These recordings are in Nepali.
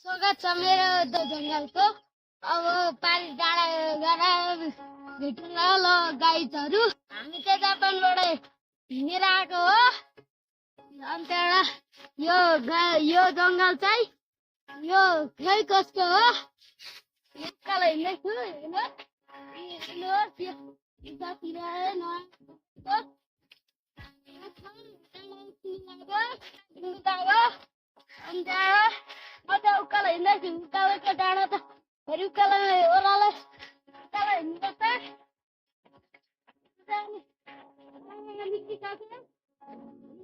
स्वागत छ मेरो द जङ्गलको। अब पारी डाँडा गएर भेटौँ ल गाइडहरू। हामी चाहिँ जापानबाट हिँडेर आएको हो। अन्त यो जङ्गल चाहिँ यो खै कसको हो? उकालो हिँड्दैछु हेर्नुहोस्। यतातिर अन्त म त उकालो हिँड्दैछु। उकालोको डाँडा त फेरि उकालो ओह्रालो उकालो हिँड्नुपर्छ।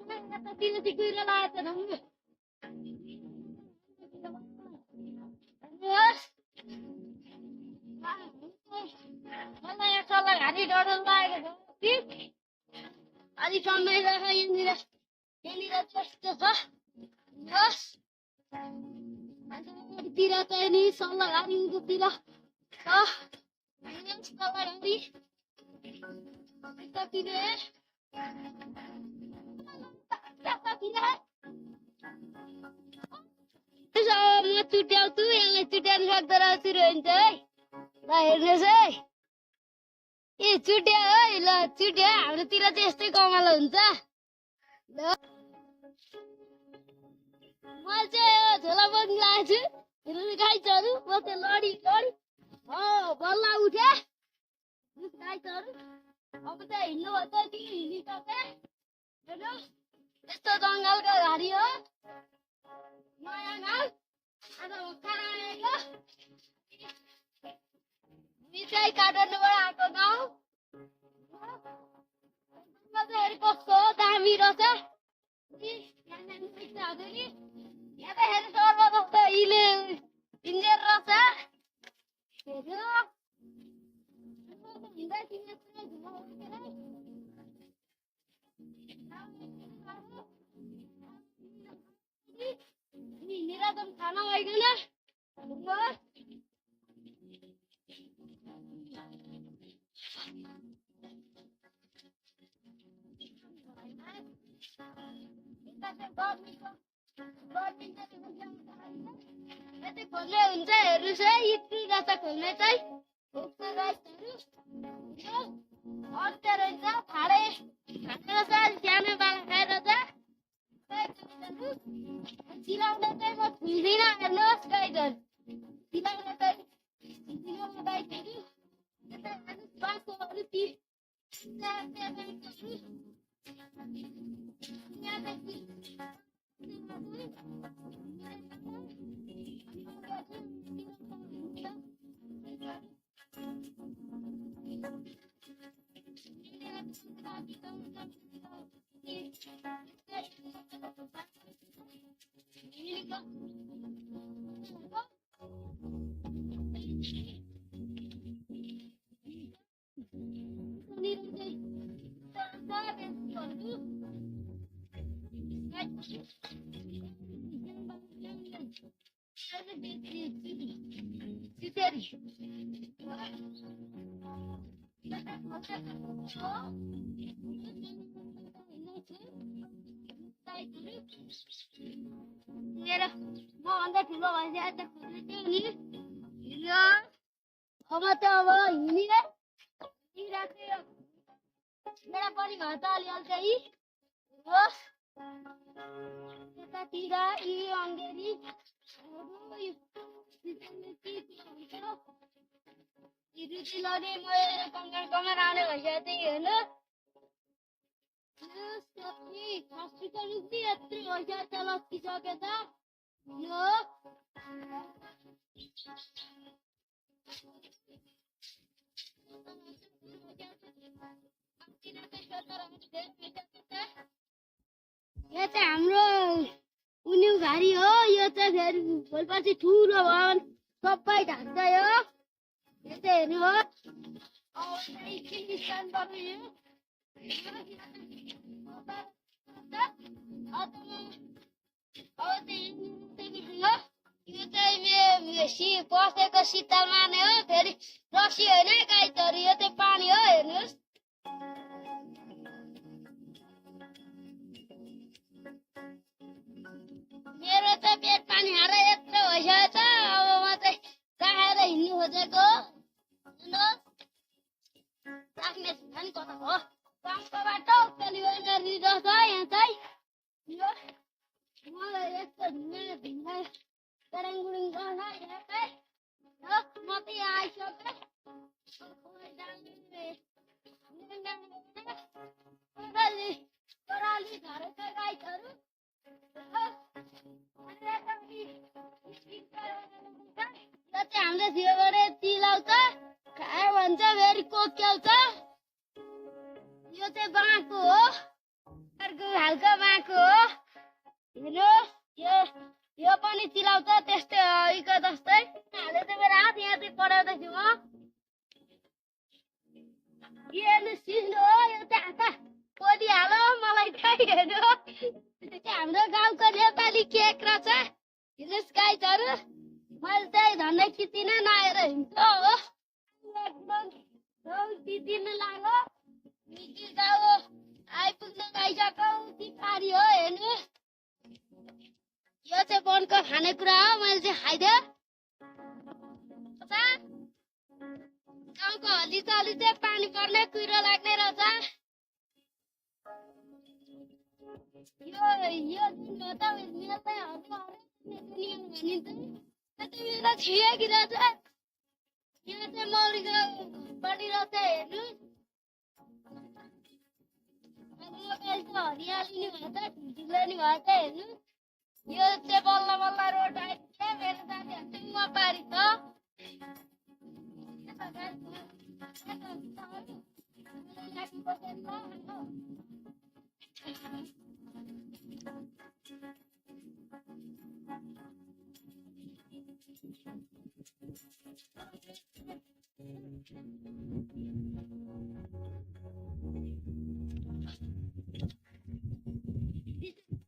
यतातिर चाहिँ कुहिरो लागेको छ ढङ्ग। मलाई यहाँ सल्लाहघारी डर लागेको छ। अलि समय रहेछ यहाँनिर त्यस्तो छ। तिर चाहिँ नि सल्लाहघारी उँधोतिर छ। सल्लाहघारी यतातिर म छुट्याउँछु। यसलाई छुट्याउनु सक्दो रहेछु हुन्छ है। ल हेर्नुहोस् है। ए छुट्या है। ल छुट्या। हाम्रोतिर चाहिँ यस्तै कमालो हुन्छ। ल मैले चाहिँ झोला बोक्नु लागेको छु। हेर्नु गाइडहरू म चाहिँ लडी बल्ल उठे गाइडहरू। अब चाहिँ हिँड्नु भयो त हिँडिसके। हेर्नु यस्तो जङ्गलको घारी हो। नयाँ गाउँ आज भर्खर आएको। हामी चाहिँ काठमाडौँबाट आएको गाउँ। हेरी कस्तो हो दामी रहेछ। यहाँ त हेर्नु सर्व कस्तो इन्जिनियर रहेछ। हिँडेर त खाना भइकन खोल्ने हुन्छ। हेर्नुहोस् है यति रहेछ खोल्ने चाहिँ। अर्को रहेछ फाँडे रहेछ। सानो बाला खाएर चिलाउने चाहिँ म छुइँदिनँ। हेर्नुहोस् गाइडहरू चिलाउने चाहिँ गाइडहरू बाँसोहरू मभन्दा ठुलो भइसकेको त खोज्दै नि अब त अब हिँडिरहेको मेरा पनि घर त अलिअलि चाहिँ होस्। यतातिर यी अङ्गेरी रुचि लगे मैले कमार आउने भइसकेको चाहिँ हेर्नु हस्पिटल रुचि यत्रो भइसकेको छ। लस्किसक्यो त यो चाहिँ हाम्रो उन्यु घारी हो। यो चाहिँ फेरि भोलिपछि ठुलो भवन सबै ढाक्छ। यो चाहिँ हेर्नु हो। यो चाहिँ बसेको शीतल मार्ने हो। फेरि रक्सी होइन गाइडहरू। यो चाहिँ पानी हो। हेर्नुहोस् मेरो त पेट पानी हारेर यत्रो भइसकेको छ। गरङगुरुङ गर्न हेर्दै हो म त यहाँ आइसकेँ ओह्राली झरेका गाईहरू यो चाहिँ हाम्रो छियोबाट चिलाउँछ खायो भन्छ फेरि कोक्याउँछ यो चाहिँ बाँको हो अर्को खालको बाँको हो हेर्नु यो पनि चिलाउँछ त्यस्तै इको जस्तै हाले चाहिँ मेरो हात यहाँ चाहिँ पढाउँदैछु म हेर्नु सिस्नो हो यो चाहिँ हात कोदिहालो मलाई चाहिँ हेर्नु हाम्रो गाउँको नेपाली केक रहेछ हेर्नुहोस् गाईहरू मैले चाहिँ झन्डै कितिन नआएर हिँड्छ हो तिर्न लाग्यो गाउँ आइपुग्न गइसक्यौ पारी हो हेर्नु यो चाहिँ वनको खानेकुरा हो मैले चाहिँ खाइदिएँ गाउँको हली चली चाहिँ पानी पर्ने कुहिरो लाग्ने रहेछ यो जुन हो त मेरो चाहिँ भनिन्छ यति बेला छिएकी रहेछ यहाँ चाहिँ मौरीको बढिरहेछ हेर्नु हरियाली नि भएछ ठुल्ठुलो नि भएछ हेर्नु यो चाहिँ बल्ल बल्ल रोड आइपुग्यो मेरो साथीहरू चाहिँ म पारी छ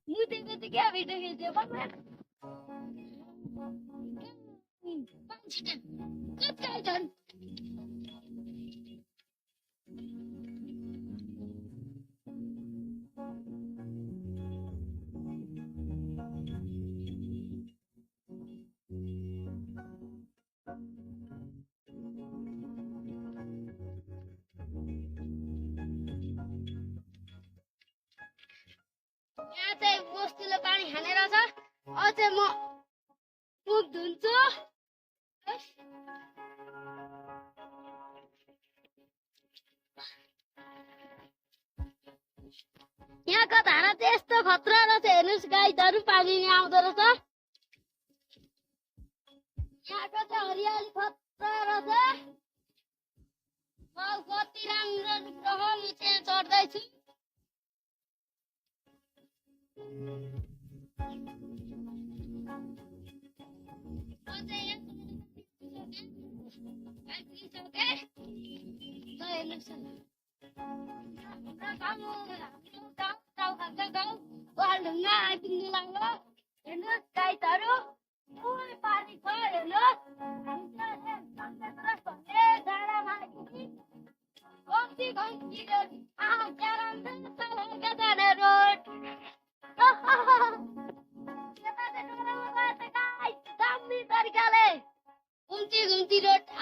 मुतेको चाहिँ क्या भिडियो खिच्यो यहाँ चाहिँ बस्तुले पानी खाने रहेछ अझै म मुख धुन्छु यहाँको धारा चाहिँ यस्तो खतरा रहेछ हेर्नुहोस् गाईहरू पानीमा आउँदो रहेछ यहाँको चाहिँ हरियाली खतरा रहेछ कति राम्रो ग्रह म चाहिँ चढ्दैछु ढुङ्गा आइपुग्नु लाग्यो हेर्नुहोस् गाईहरू पानी छ हेर्नुहोस् डाँडामा आइपुग्यो कति घन्टी रोड रोड दामी तरिकाले घुम्ती रोड